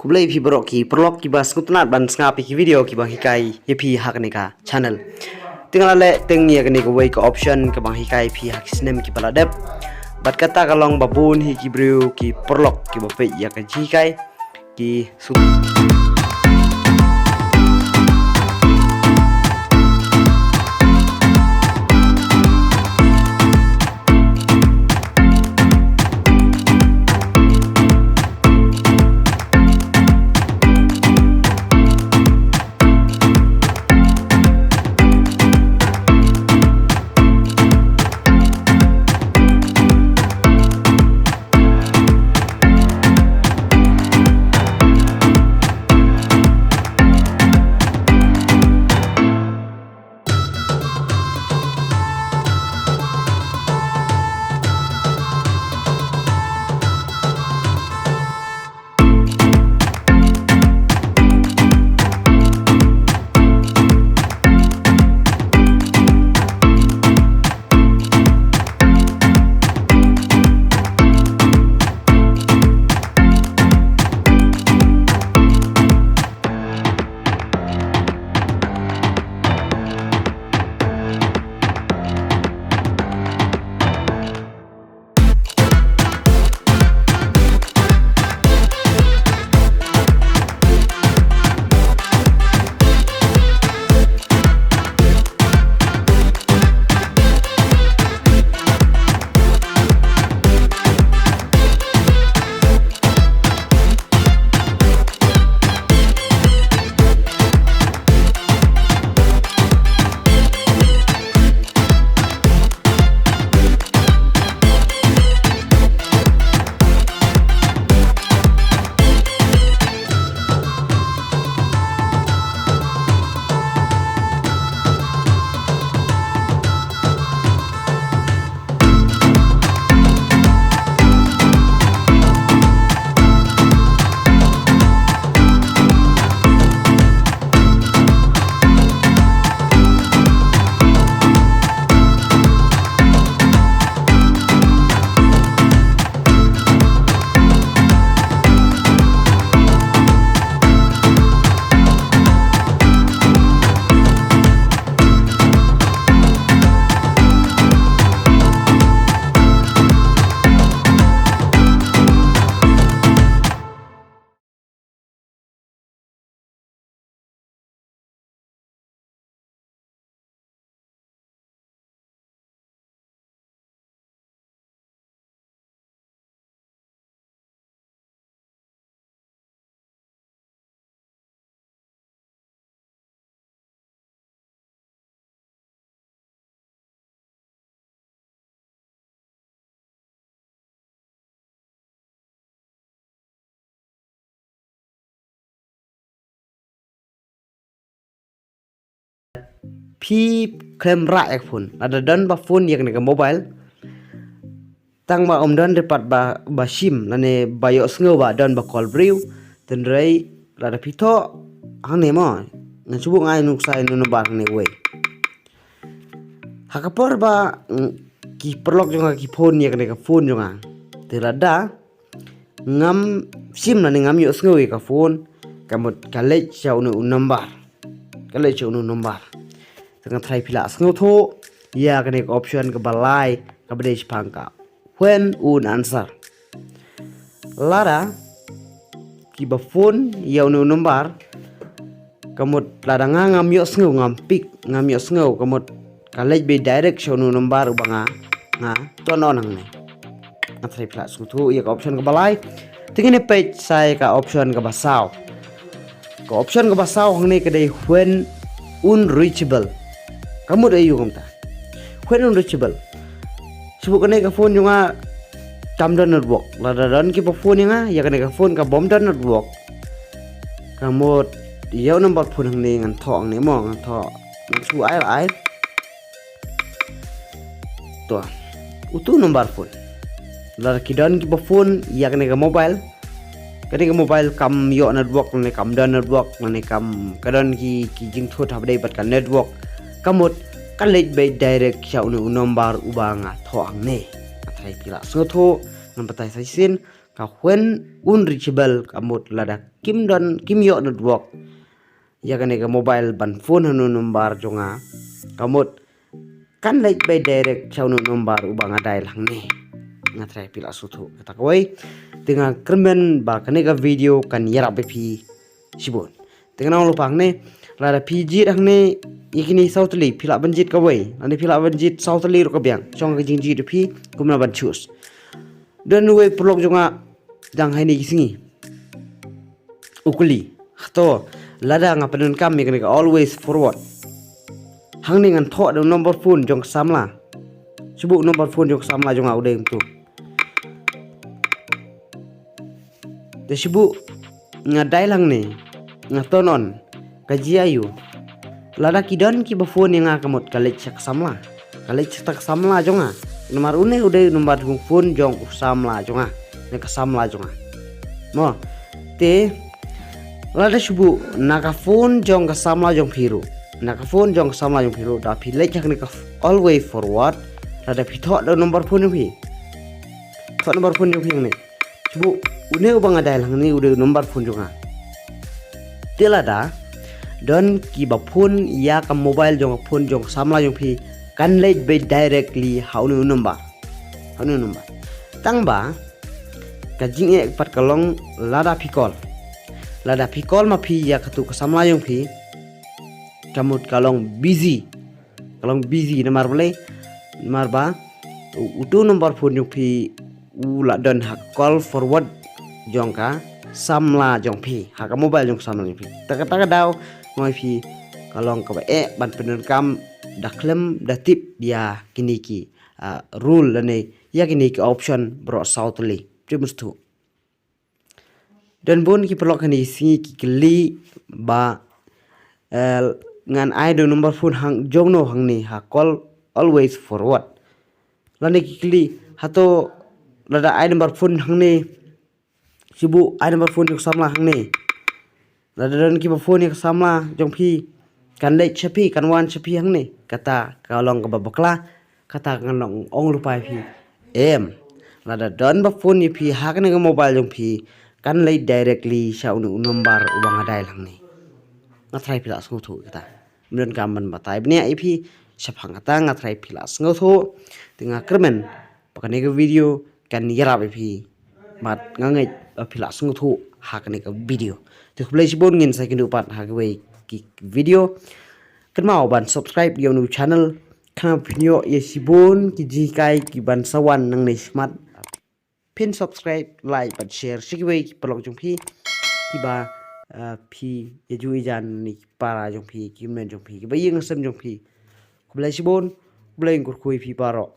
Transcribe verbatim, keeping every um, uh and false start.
Khublei phi baroh ki paralok kiba sngewtynnat ban sngap ïa ki video kiba hikai ïa phi ha kane ka channel. Te nga la leh teng ïa kane kawei ka option kaba hikai phi ha ki snem kiba la dep. Bad kata ka long ba bun hi ki briew ki paralok kiba peit ïa ka jinghikai ki sut. Phi khlem rah ïa ka phone. Lada don ba phone ïa kane ka mobile, tang ba ym don re pat ba, ba shim, lane ba ïohsngew ba don ba call briew. Hynrei lada phi thoh hangne mo, ngan shu buh nga ïa u nuksa ïa u number hangne wei. Ha ka por ba, mm, ki paralok jong nga ki phone ïa kane ka phone jong nga, te lada ngam shim lane ngam ïohsngew ïa ka phone, ka mut ka leit sha une u number. Ka leit sha une u number. Te nga tharai phi la sngewthuh ïa kane ka option kaba lai kaba dei shaphang ka when un answer. Lada kiba phone ïa une u number, ka mut lada nga ngam ïohsngew, ngam pick, ngam ïohsngew, ka mut ka leit beit direct sha une u number uba nga, nga turn on hangne. Nga tharai phi la sngewthuh ïa ka option kaba lai. Te ngin ïa peit sa ïa ka option kaba saw. Ka option kaba saw hangne ka dei when unreachable. Ka mut aïu kumta? When unreachable. Shu kane ka phone jong nga kam don network. Lada don kiba phone ïa nga, ïa kane ka phone ka bym don network, ka mut ïa u number phone hangne ngan thoh hangne mo, ngan thoh. Ngan shu ai ai. To. Utu u number phone. Lada ki don kiba phone ïa kane ka mobile, kane ka mobile kam ïoh network, lane kam don network, lane kam, ka don ki, ki jingthut haba dei bad ka network, ka mut ka leit beit direct sha une u number uba nga thoh hangne. Nga tharai phi la sngewthuh, ngan batai sa shisien. ka when unreachable, ka mut lada kim don, kim ïoh network ïa kane ka mobile ban phone ha une u number jong nga, ka mut kan leit beit direct sha une u number uba nga dial hangne. Nga tharai phi la sngewthuh kata kawei. Te nga kyrmen ba kane ka video kan ïarap ïa phi shibun. Te nga ong lypa hangne, lada phi jied hangne ïa kine saw tylli, phi lah ban jied kawei, lane phi lah ban jied saw tylli ruh ka biang, shong ka jingjied ïa phi kumno ban choose. Don uwei u paralok jong nga dang ha ine ki sngi u kylli, hato lada nga pyndonkam ïa kane ka always forward, hangne ngan thoh da u number phone jong ka samla? Shu buh u number phone jong ka samla jong nga u dei kumtu. Te shu buh nga dial hangne, nga turn on, ka jia aiu? Lada ki don kiba phone ïa nga, ka mut ka leit sha ka samla, ka leit sha ka samla jong nga. Namar une u dei u number phone jong u samla jong nga, ne ka samla jong nga. Mo, te lada shu buh na ka phone jong ka samla jong phi ruh, na ka phone jong ka samla jong phi ruh, da phi leit hangne ka always forward, lada phi thoh da u number phone jong phi, thoh number phone jong phi hangne. Shu buh une uba nga dial hangne u dei u number phone jong nga. Te lada don kiba phone ïa ka mobile jong ka phone jong ka samla jong phi, kan leit beit directly ha une u number, ha une u number. Tang ba ka jingeh pat ka long lada phi call, lada phi call ma phi ïa katu ka samla jong phi, ka mut ka long busy, ka long busy. Namar balei? Namar ba u, utu number phone jong phi u la don ha call forward jong ka samla jong phi, ha ka mobile jong ka samla jong phi. Ta kata ka daw, nga ong ïa phi, ka long kaba eh ban pyndonkam da khlem da tip ïa kine ki, ah, rule lane ïa kine ki option baroh saw tylli. Phi must to. Don bun ki paralok ha ine i sngi ki kylli ba, eh, ngan ai da u number phone hang jong no hangne ha call always forward. Lane ki kylli, hato lada ai number phone hangne, shu buh ai number phone jong ka samla hangne, lada don kiba phone ïa ka samla jong phi, kan leit sha phi, kan wan sha phi hangne? Kata ka long kaba bakla. Kata ka ngan ong lypa ïa phi, em, lada don ba phone ïa phi ha kane ka mobile jong phi, kan leit directly sha une u number uba nga dial hangne. Nga tharai phi la sngewthuh kata. Ym donkam ban batai bniah ïa phi shaphang kata, nga tharai phi la sngewthuh. Te nga kyrmen ba kane ka video kan ïarap ïa phi. Bad nga ngeit ba phi la sngewthuh ha kane ka video. Te khublei shibun, ngin sa ïakynduh pat ha kiwei ki video. Kynmaw ban subscribe ïa u new channel, khnang phin ïoh ïa shibun ki jinghikai kiban sa wan nangne shakhmat. Phin subscribe, like bad share sha kiwei ki paralok jong phi kiba, eh, phi ïa ju ïa jan ne ki para jong phi, ki hynmen jong phi, kiba ïing sem jong phi. Khublei shibun, khublei kyrkhu ïa phi baroh.